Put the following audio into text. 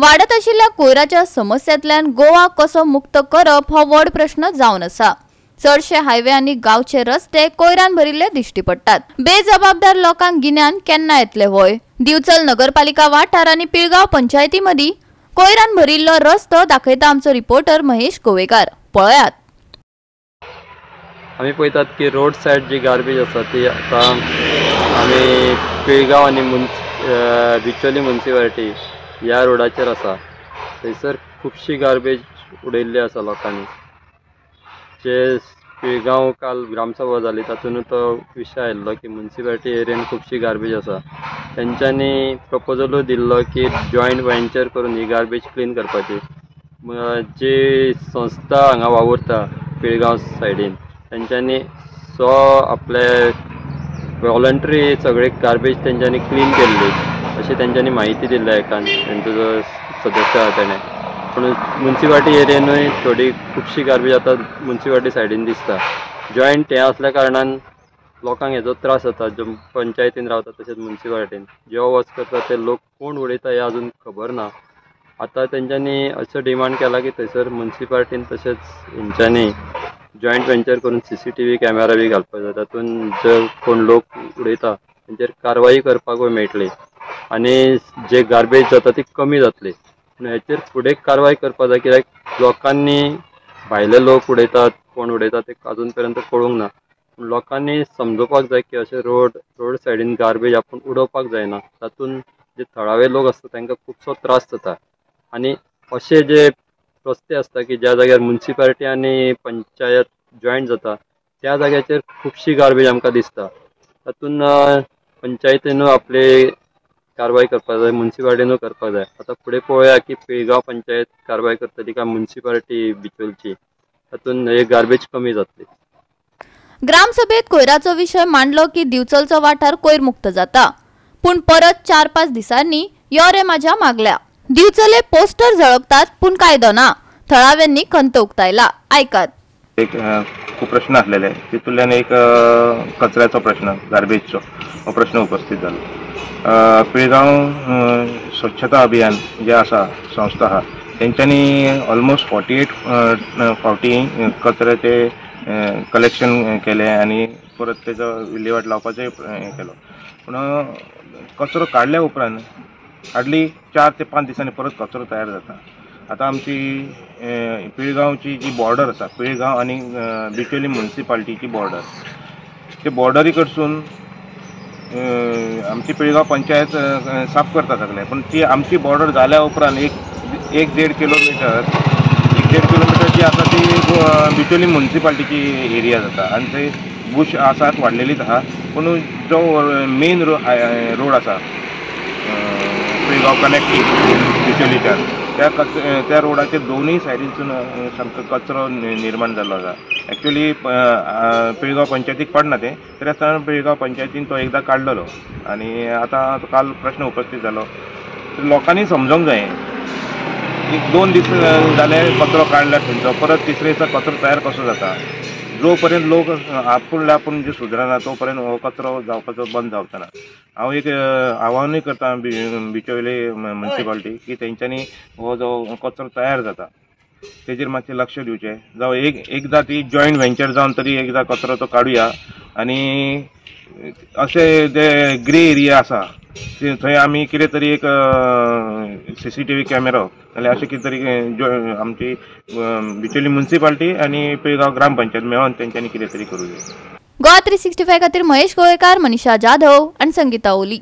वाडत आशिल्ल्या कोयराच्या समस्यांतल्यान गोवा कसो मुक्त करप हो व्हड प्रश्न जावन आसा. चडशे हायवे आनी गांवचे रस्ते कोयरान भरिल्ले दिश्टी पडटात. बेजबाबदार लोकांक गिन्यान केन्ना येतले होय? दिवचल नगरपालिका वाठार आनी पिळगांव पंचायती मदीं कोयरान भरिल्लो रस्तो दाखयता आमचो रिपोर्टर महेश गोवेकार. पळयात. आमी पळयतात की रोड सायड जी गार्बेज आसा ती आतां आमी पिळगांव आनी बिचोली म्युनिसिपालिटी ह्या रोडाचेर आसा. थंयसर खुबशी गार्बेज उडयल्ली आसा लोकांनी. जे पिळगांव काल ग्रामसभा जाली तातूंत तो विशय आयिल्लो की म्युनिसिपालिटी एरियेन खुबशी गार्बेज आसा. तेंच्यांनी प्रपोजलूय दिल्लो की जॉयंट वेंचर करून ही गार्बेज क्लीन करपाची. जी संस्था हांगा वावुरता पिळगांव सायडीन तेंच्यांनी सो आपले वॉलंटरी सगळे गार्बेज तेंच्यांनी क्लीन केल्ली अशी तेंच्यांनी म्हायती दिल्ली एकान तेंचो जो सदस्य आसा तेणें. पूण म्युनिसिपालिटी एरियेनूय थोडी खुबशी गार्बेज आतां म्युनिसिपालिटी सायडीन दिसता. जॉयंट हें आसल्या कारणान लोकांक हेजो त्रास जाता. जो पंचायतीन रावता तशेंच म्युनिसिपालिटीन यो वच करता ते लोक कोण उडयता हें अजून खबर ना. आतां तेंच्यांनी असो डिमांड केला की थंयसर म्युनिसिपालिटीन तशेंच हेंच्यांनी जॉयंट वेंचर करून CCTV camera बी घालपाक जाय. तातूंत जे कोण लोक उडयता तेंचेर कारवाई करपाकूय मेळटली आनी जे गार्बेज जाता ती कमी जातली. पूण हेचेर फुडें कारवाय करपाक जाय कित्याक लोकांनी भायले लोक उडयतात कोण उडयतात ते अजून पर्यंत कळूंक ना. पूण लोकांनी समजोवपाक जाय की अशें रोड सायडीन गार्बेज आपूण उडोवपाक जायना. तातूंत जे थळावे लोक आसता तांकां खुबसो त्रास जाता. आनी अशे जे रस्ते आसता की ज्या जाग्यार म्युनिसिपालिटी आनी पंचायत जॉयंट जाता त्या जाग्याचेर खुबशी गार्बेज आमकां दिसता. तातूंत पंचायतीनूय आपली कारवाय करपाक जाय, म्युनिसिपालिटीनूय करपाक जाय. आतां फुडें पळोवया की पिळगांव पंचायत कारवाय करतली काय म्युनिसिपालिटी बिचोलची, तातूंत हे गार्बेज कमी जातली. ग्रामसभेत कोयराचो विशय मांडलो की दिवचलचो वाठार कोयर मुक्त जाता, पूण परत 4-5 दिसांनी यो रे माझ्या मागल्या. दिवचले पोस्टर झळकतात पूण कायदो ना. थळाव्यांनी खंत उक्तायला. आयकात. एक खूब प्रश्न आसलेले तितूंतल्यान एक कचऱ्याचो प्रश्न, गार्बेजचो हो प्रश्न उपस्थित जालो. पिळगांव स्वच्छता अभियान जे आसा संस्था आहा तेंच्यांनी ऑलमोस्ट 48 फावटी कचऱ्याचे कलेक्शन केलें आनी परत तेजो विल्हेवाट लावपाचोय हें केलो. पूण कचरो काडल्या उपरांत हार्डली 4 ते 5 दिसांनी परत कचरो तयार जाता. आतां आमची पिळगांवची जी बॉर्डर आसा, पिळगांव आनी बिचोली म्युनिसिपालिटीची बॉर्डर, ते बॉर्डरी कडसून आमची पिळगांव पंचायत साफ करता सगळें, पूण ती आमची बॉर्डर जाल्या उपरांत एक देड किलोमिटर जी आसा ती बिचोली म्युनिसिपालिटीची एरिया जाता आनी थंय बुश आसात वाडलेलीच आहा. पूण जो मेन रोड आसा पिळगांव कनेक्टींग बिचोलीच्यान त्या रोडाचे दोनूय सायडीनसून सामको कचरो निर्माण जाल्लो आसा. एक्चुअली पिळगांव पंचायतीक पडना तें, तरी आसतना पिळगांव पंचायतीन तो एकदां काडलेलो आनी आतां काल प्रश्न उपस्थित जालो. लोकांनी समजोंक जाय, एक 2 दीस जाले कचरो काडला थंयचो, परत तिसरे दिसा कचरो तयार कसो जाता. जो पर्यंत लोक आपूण आपूण जे सुदरना तो पर्यंत हो कचरो जावपाचो बंद जावचो ना. हांव एक आव्हानूय करता बिचोले म्युनिसिपालिटी की तेंच्यांनी हो जो कचरो तयार जाता तेजेर मातशें लक्ष दिवचें. जावं एकदां ती जॉयंट वेंचर जावन तरी एकदां कचरो तो काडुया आनी अशे जे ग्रे एरिया आसा थंय आमी कितें तरी एक CCTV camera नाल्यार अशें कितें तरी आमची बिचोली म्युनिसिपालिटी आनी पिळगांव ग्रामपंचायत मेळोन तेंच्यांनी कितें तरी करूं जाय. गोवा 365 खातीर महेश गोवेकार, मनीषा जाधव आनी संगीता ओली.